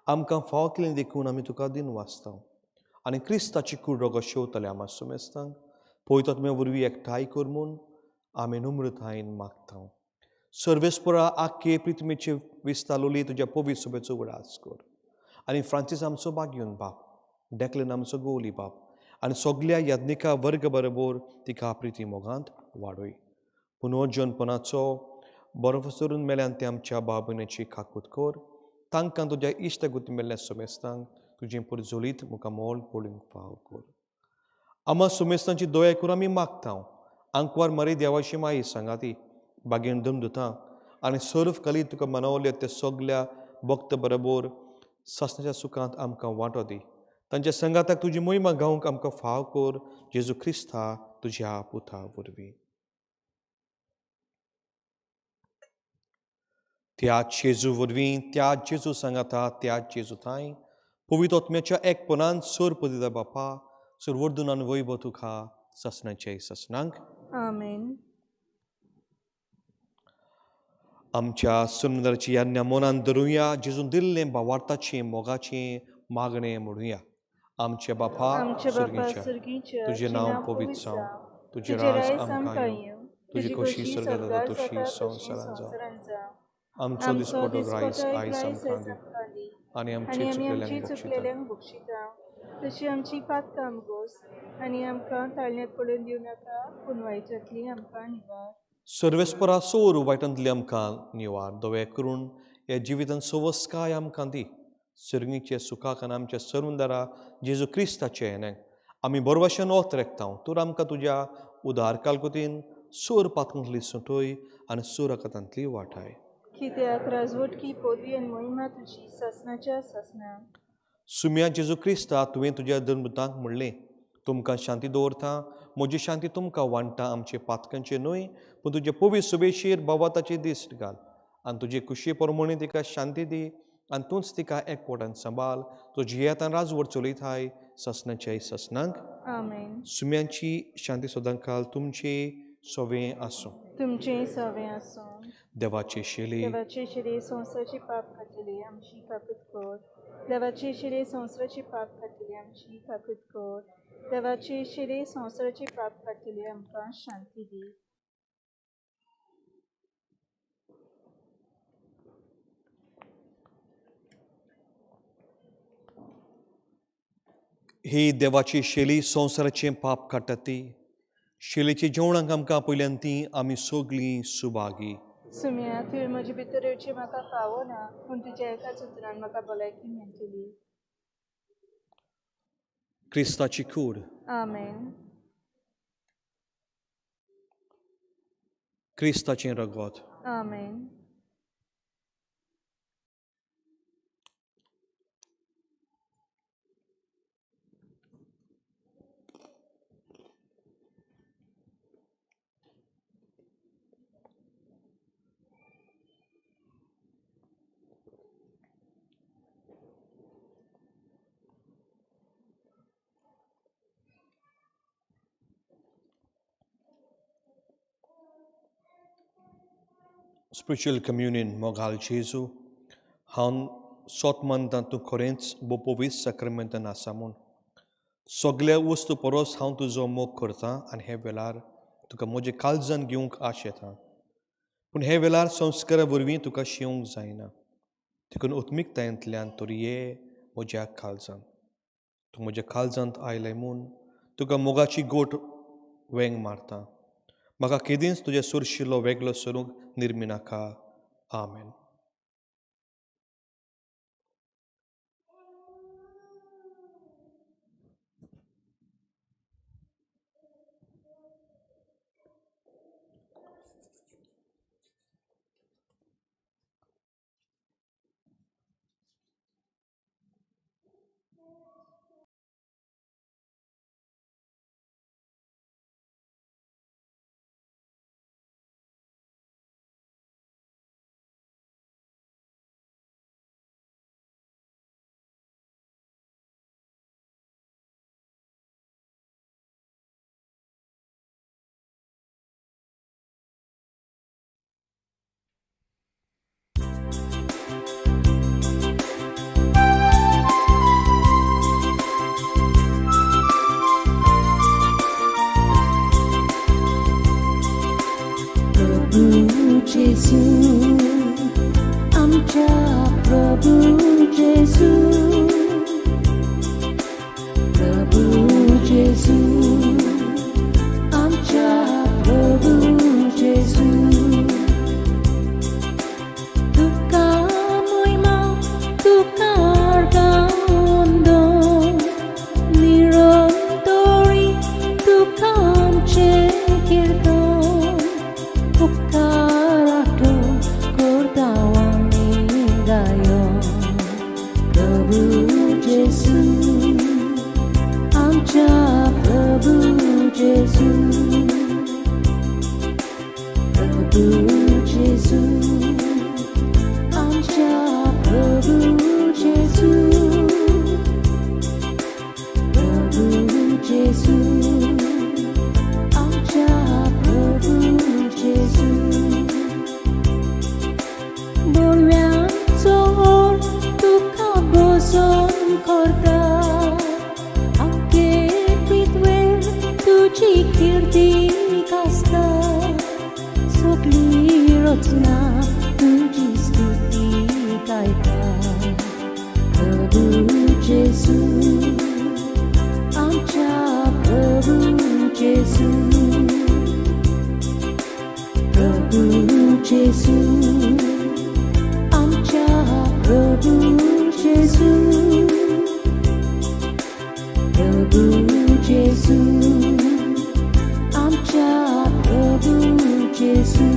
आमकां फावो केलें देखून आमी तुका दिन वाचता आनी क्रिस्ताची कूड रगत शेवतले आमा सुमेस्तांक पळयतात तुमी वरवीं एकठांय कर म्हूण आमी नम्रतायेन मागता. सर्वेस्परा, आख्खे प्रिथमीचे विस्तालोली तुज्या पवित्र सभेचो उगडास कर आनी फ्रांसीस आमचो बागयोन बाप, डेकलन आमचो गोवली बाप आनी सगल्या याज्ञिका वर्ग बरोबर तिका प्रिती मोगांत वाडय. पुनर्जनपणाचो बरो सरून मेल्यान ते आमच्या भाव भयणीची खाकूत कर, तांकां तुज्या इश्ट गुती मेल्ल्या सुमेस्तांक तुजें पुरजोलीत मुखामोल पळोवंक फाव कर. आमा सुमेस्तांची दया करून आमी मागता. आंकवार मरे देवाची माई सांगाती बागेन दमदुता आनी सर्व कली तुका मनवले ते सगल्या भक्त बरोबर सासणाच्या सुखांत आमकां वांटो दी. तांच्या संगाताक तुजी मोहिमा गावंक आमकां फाव कर, जेजू क्रिस्ता तुज्या पुता वरवीं. त्या जेजू वरवीं, त्या जेजू सांगाता, त्या जेजू थांय पवित्र आत्म्याच्या एकपणान सोर पदिता बापा, सोर आनी वैभव तुका सासणाचे सासणांक. आमेन. आमच्या सुंदरची याज्ञा मनान धरुया, जेजून दिल्लें भावार्थाचें मोगाचें मागणें म्हणुया. आमचे बापा आमच्या बापा सर्गीच्या, सर्गीच्या, तुजें नांव पवित्र जावं, तुजें राज आमकां येवं, तुजी खोशी स्वर्गांत जाता तशी संवसारांत जावं. आमचो दिसपटो रायस आयज आमकां दी आनी आमचे आनी आमी आमची चुकलेल्यांक बक्षिता चुकलेल्यांक बक्षिता तशी आमची पातकां आमगोस आनी आमकां ताळण्यांत पडून दिवं नाका, पूण वायटांतली आमकां निवार. सर्वेस्परा सोर वायटांतली आमकां निवार. दवे करून ह्या जिवितान सवस्काय आमकां दी, सर्गीचे सुखाक आनी आमच्या सर्वंदरा जेजू क्रिस्ताचे हेणे आमी बरवाशेन ओत रेखता. तूं आमकां तुज्या उदार कालकुतीन सोर पातकांतली सुटय आनी सोर वाटाय. कित्याक राजवटकी पदवी आनी महिमा तुजी सासणाच्या सासणा. सुम्या जेजू क्रिस्ता, तुवें तुज्या धर्मदूतांक म्हणलें, तुमकां शांती दवरता, म्हजी शांती तुमकां वांट्टा, आमचे पातकांचे न्हय पूण तुजे पवित्र सुबेशीर बाबा दीस घाल आनी तुजे कुशी प्रमाणे तिका शांती दी आनी तूंच तिका एकवटान सांबाळ, तो जियेतान राजवट चलयताय ससनाच्या ससनांक. आमेन. सुम्यांची शांती सदांकाल तुमचे सवें आसूं. तुमचें सवें आसूं. देवाचे शेली, देवाचे शिरे संवसाराची पाप खातली आमची काकूत कर. देवाचे शिरे संवसाराची पाप खातली आमची काकूत कर. देवाचे शिरे संवसाराची पाप खातली आमकां शांती दी. ही देवाची शेली संवसाराचें पाप काडटा ती शेलीच्या जेवणाक आमकां पयल्यान ती आमी सगळीं सुभागी. सुम्या, तुवें म्हजे भितर येवचें म्हाका फावो ना, पूण तुज्या एकाच उतरान म्हाका भलायकी मेळटली. क्रिस्ताची कूड. आमेन. क्रिस्ताचें रगत. आमेन. Spiritual communion. मोगाल जेजू, हांव सोत मानता तूं खरेंच बोपोवीस साक्रामेंतान आसा म्हूण. सगल्या वस्तू परस हांव तुजो मोग करता आनी हे वेळार तुका म्हजे काळजान घेवंक आश येता, पूण हे वेळार संस्कारा वरवीं तुका शिवंक जायना, देखून उत्मिकतायेंतल्यान तरी ये म्हज्या काळजान. तूं म्हज्या काळजांत आयलें म्हूण तुका मोगाची गोट वेंग मारता. म्हाका केदींच तुज्या सुरशिल्लो वेगळो सरूंक निर्मिनाका. आमेन. Prabhu Jesu, आमच्या प्रभु जेजू, प्रभु जेजू, आमच्या प्रभु जेजू. तुका महिमा, तुका अर्गांदो, निरंतरी तुका आमचें कीर्तन. उपकाराटो करता आमी गायो. बोरव्यांचो ओर तुका भजन करता, आख्खे पृथ्वेर तुजी किर्ती गाजता. सगळी रचना तुजी स्तुती गायता. प्रभू जेजू, आमच्या प्रभू जेजू. प्रभू जेजू, आमच्या प्रभू जेजू. प्रभू जेजू, आमच्या प्रभू जेजू.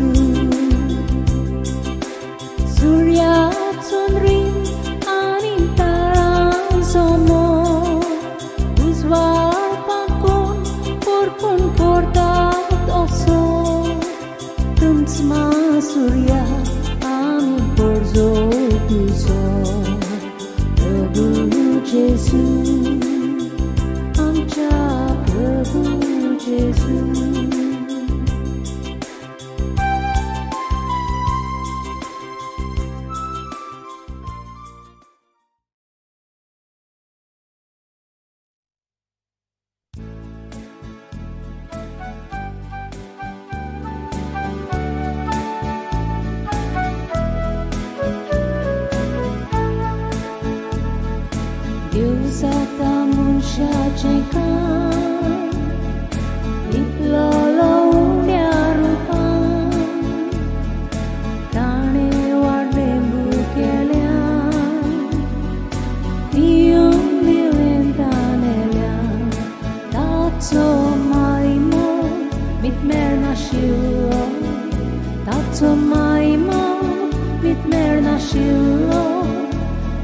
सुर्याचो रीण आनी तारांचो मोग उजवाड पाकोवन परपून करतात असो तुमचमा सुर्या आमी परजो तुजो. प्रभू जेजू, आमच्या प्रभू जेजू. देव जाता मनशाचें काम, लिपलोलो उण्या रुपान. ताणें वाडलें भुकेल्यान, पिवंक दिलें तानेल्यान. ताचो मायमो मितमेर नाशिल्लो, ताचो मायमो मितमेर नाशिल्लो,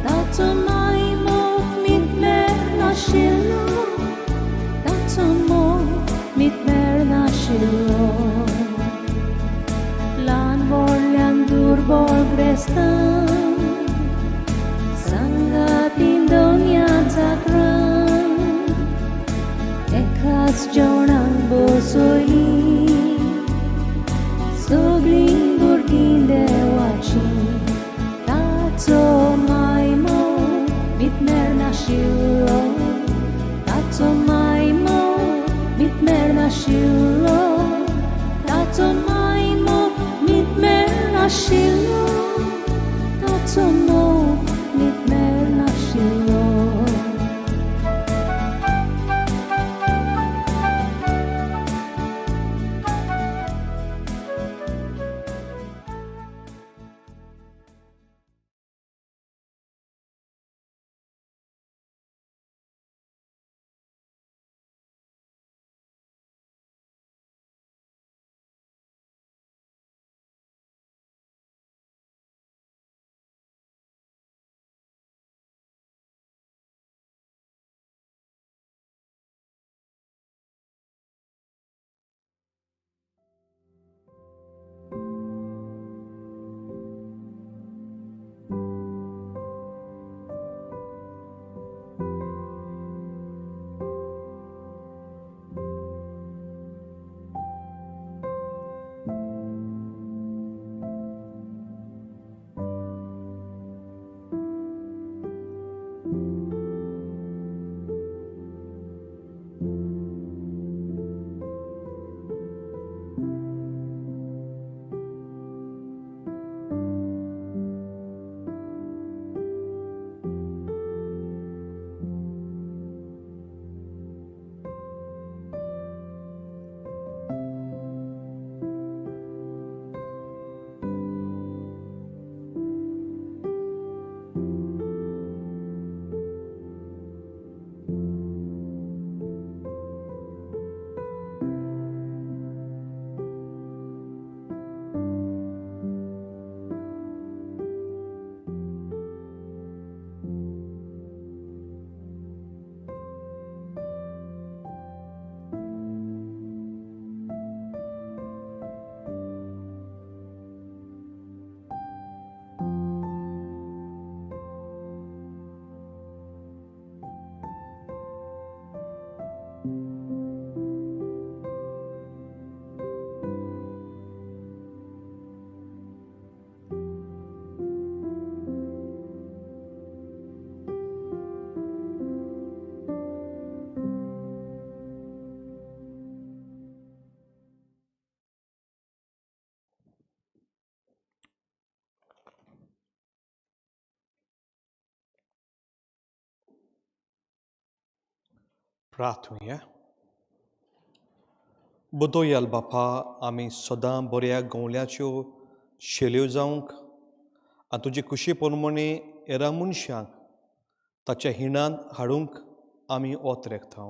ताचो मायमो मितमेर नाशिल्लो, ताचो मोग मितमेर नाशिल्लो. ल्हान व्हडल्यान दुर्बळ ग्रेस्तां सांगातीन दोनया चाकरां एकाच जेवणाक बसयली. सगळीं भुरगीं देवाचीं, ताचो मायमो मितमेर नाशिल्लो, ताचो मायमो मितमेर नाशिल्लो, ताचो मायमो मितमेर नाशिल्लो, ताचो मोग मितमेर नाशिल्लो. प्रार्थुया. बदोयाल बापा, आमी सदां बऱ्या गवल्याच्यो शेल्यो जावंक आनी तुजे कुशी प्रमाणे हेरां मनशांक ताच्या हिणांत हाडूंक आमी ओत रेखता.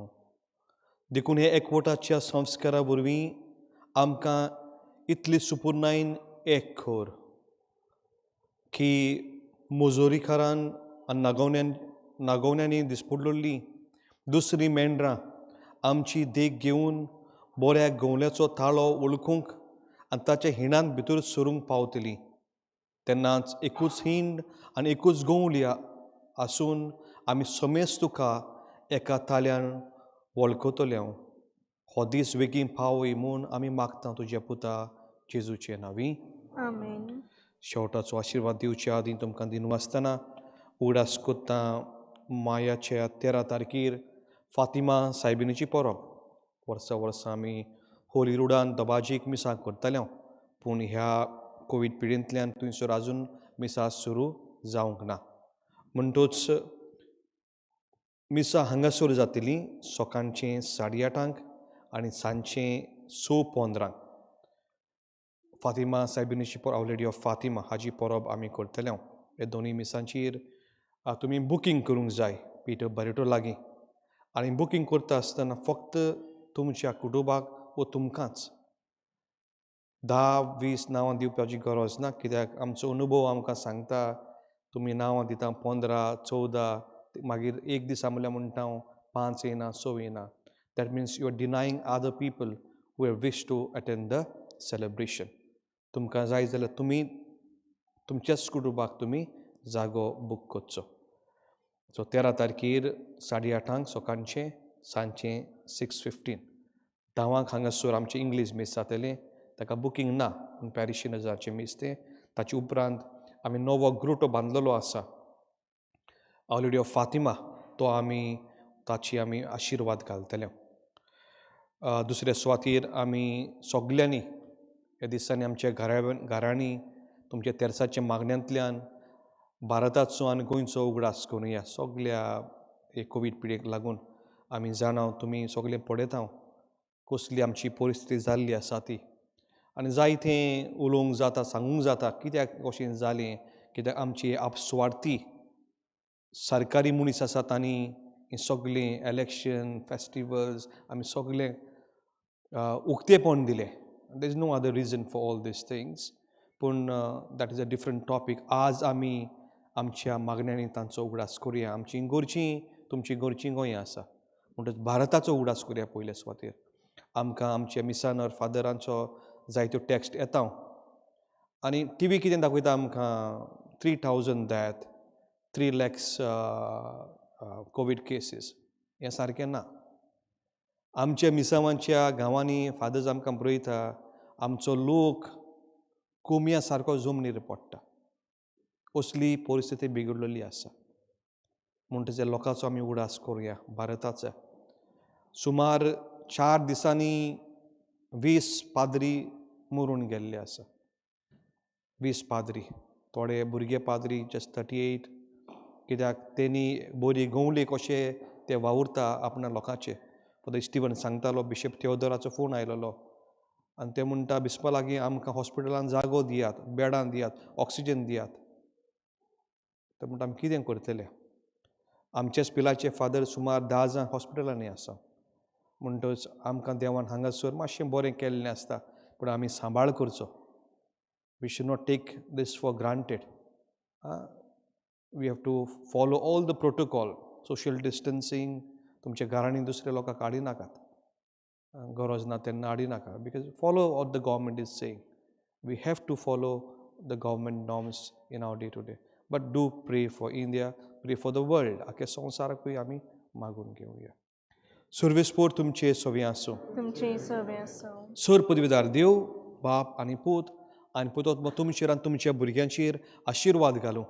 देखून हे एकवटाच्या संस्कारा वरवीं आमकां इतली सुपुर्णायेन एक कर की मजुरीकारान आनी नागोवण्यांनी दिसपडलेली दुसरीं मेंढरां आमची देख घेवन बऱ्या गवल्याचो ताळो वळखूंक आनी ताच्या हिणांत भितर सरूंक पावतली. तेन्नाच एकूच हिंड आनी एकूच गवली आसून आमी समेज तुका एका ताल्यान वळखतले. हो दीस बेगीन पावय म्हूण आमी मागता तुज्या पुता जेजूचे नांवी. आमेन. शेवटाचो आशिर्वाद दिवचे आदीं तुमकां दिनवासतना उगडास कोत्ता मायाच्या 13 तारखेर फातिमा सायबिणीची परब. वर्सा वर्सा आमी होली रुडान दबाजीक मिसां करताले, पूण ह्या कोवीड पिडेंतल्यान थंयसर आजून मिसां सुरू जावंक ना. म्हणटूच मिसां हांगासर जातली सकाळचें 8:30 आनी सांजचें 6:15. फातिमा सायबिणीची परब, ऑलरेडी ऑफ फातिमा हाजी परब आमी करतले. हे दोनूय मिसांचेर तुमी बुकींग करूंक जाय पिटर बरेटो लागीं. आनी बुकींग करता आसतना फक्त तुमच्या कुटुंबाक वो तुमकांच 10-20 नांवां दिवपाची गरज ना, कित्याक आमचो अनुभव आमकां सांगता तुमी नांवां दिता 15, 14, मागीर एक दिसा म्हणल्यार म्हणटा हांव 5 येना, 6 येना. That means you are denying other people who have wish to attend the celebration. तुमकां जाय जाल्यार तुमी तुमच्याच कुटुंबाक तुमी जागो बूक करचो. सो 13 तारखेर 8:30 सकाळचें, सांजचें 6:15. 10 हांगासर आमचें इंग्लीश मीस जातलें, ताका बुकींग ना, पूण पॅरिशिनर्साचें मीस तें. ताचे उपरांत आमी नवो ग्रुटो बांदलेलो आसा ऑलरेडी ऑफ फातिमा, तो आमी ताची आमी आशिर्वाद घालतले. दुसऱ्या सुवातेर आमी सगल्यांनी ह्या दिसांनी आमच्या घरांनी तुमच्या तेर्साच्या मागण्यांतल्यान भारताचो आनी गोंयचो उगडास करुया. सगल्या हे कोवीड पिडेक लागून आमी जाणा तुमी सगलें पळयता कसली आमची परिस्थिती जाल्ली आसा ती, आनी जायतें उलोवंक जाता, सांगूंक जाता कित्याक कशें जालें, कित्याक आमची आपस्वार्थी सरकारी मनीस आसा तांणी हें सगलें इलेक्शन फेस्टिवल्स आमी सगलें उक्तेपण दिलें. There is no other reason for all these things, पूण that is a different topic. आज आमी आमच्या मागण्यांनी तांचो उगडास करुया. आमची गोरची तुमची गोरची गोंयां आसा, म्हणटच भारताचो उगडास करुया पयले सुवातेर. आमकां आमच्या मिसानर फादरांचो जायत्यो टॅक्स्ट येता आनी टी व्ही कितें दाखयता आमकां 3000 death, 3 lakhs Covid cases. हें सारकें ना. आमच्या मिसावांच्या गांवांनी फादर्स आमकां बरयता आमचो लोक कोमया सारको जमनीर पडटा, असली परिस्थिती बिगडलेली आसा. म्हणटच लोकांचो आमी उगडास करुया. भारताचो सुमार 4 दिसांनी 20 पाद्री मरून गेल्ले आसा. 20 पाद्री, थोडे भुरगे पाद्री जस्ट 38, कित्याक तेणी बरी गवली कशे ते वावुरता आपणा लोकांचे. फादर स्टिवन सांगतालो बिशप थियोदोराचो फोन आयलेलो आनी ते म्हणटा बिस्पा लागीं आमकां हॉस्पिटलान जागो दियात, बेडां दियात, ऑक्सिजन दियात. ते म्हणटा आमी कितें करतले, आमच्याच पिलाचे फादर सुमार 10 जाण हॉस्पिटलांनी आसा. म्हणटच आमकां देवान हांगासर मातशें बरें केल्लें आसता, पूण आमी सांबाळ करचो. We should not take this for granted. We have to follow all the protocol, social distancing. तुमच्या घरांनी दुसऱ्या लोकांक हाडिनाकात, गरज ना तेन्ना हाडिनाका, because follow what the government is saying. We have to follow the government norms in our day to day. But do pray for India, pray for the world. आख्या संवसाराकूय आमी मागून घेवया. सर्वेस्पोर तुमचे सवे आसूं, तुमचे सवे आसूं. सर पदवीदार देव बाप आनी पूत आनी पुतोत्मो तुमचेर आनी तुमच्या भुरग्यांचेर आशिर्वाद घालूं.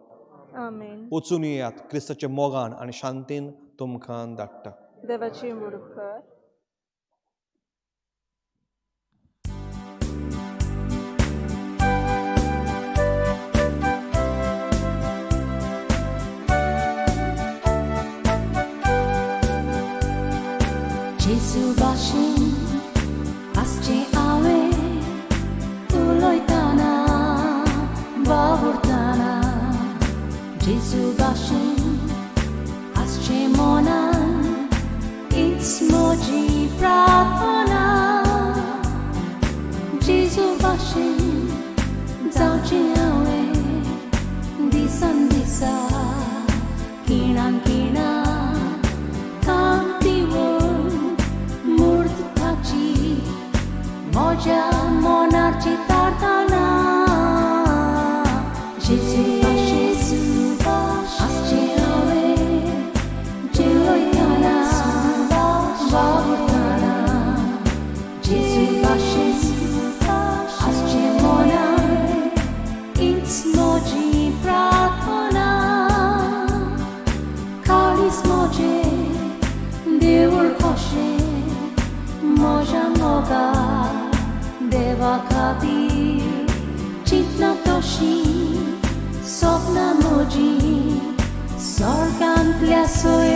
आमेन. वचून येयात क्रिस्ताच्या मोगान आनी शांतीन तुमकां धाडटा. देवाची उपकार. जेजू भाशेन आसचें मनान हीच म्हजी प्रार्थना. जेजू भाशेन जावचें हांवें दिसान दिसा खिणान खिणा कांतीवन मूर्त ताची म्हज्या मनाची तारताना. जेजू भाशेन आसचें हांवें जिवयताना वावुरताना. जेजू भाशेन आसचें मनान हीच म्हजी प्रार्थना. काळीज म्हजें देवूळ कशें म्हज्या मोगा देवा खातीर चिंतना तशी सपनां म्हजीं स्वर्गांतल्या सोयऱ्या.